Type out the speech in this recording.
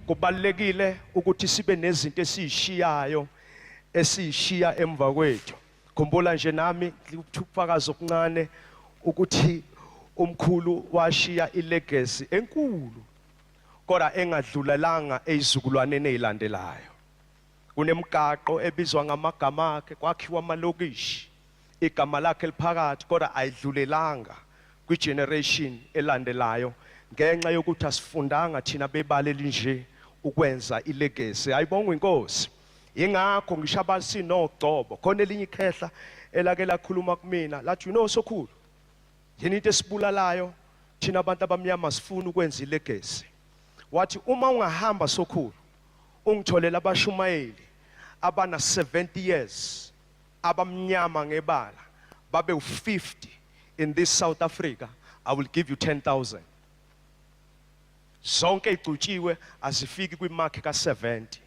Kubalekile ukuthi sibe nezinto esiyishiyayo, esiyishiya emva kwethu. Khumbula nje nami ubufakazi okuncane ukuthi umkhulu washiya ilegacy enkulu, kodwa engadlulelanga ezizukulwaneni ezilandelayo. Kunemigaqo ebizwa ngamagama akhe, kwakhiwa amalokishi igama lakhe liphakathi, kodwa ayidlulelanga kwigeneration elandelayo ngenxa yokuthi asifundanga thina bebala elinje ukwenza ilegacy. Ayibongwe inkosi. Ingakho ngisho abasinogcobo khona elinye ikhehla elake lakhuluma kumina lathi, "You know, sokhulu, yini into esibulalayo thina abantu abamnyama? Sifuna ukwenza ilegacy." Wathi, "Uma ungahamba, sokhulu, ungitholela abashumayeli abana 70 years abamnyama ngebala babe u50 in this South Africa, I will give you 10,000." Zonke igcutshiwe azifiki kwimark ka70.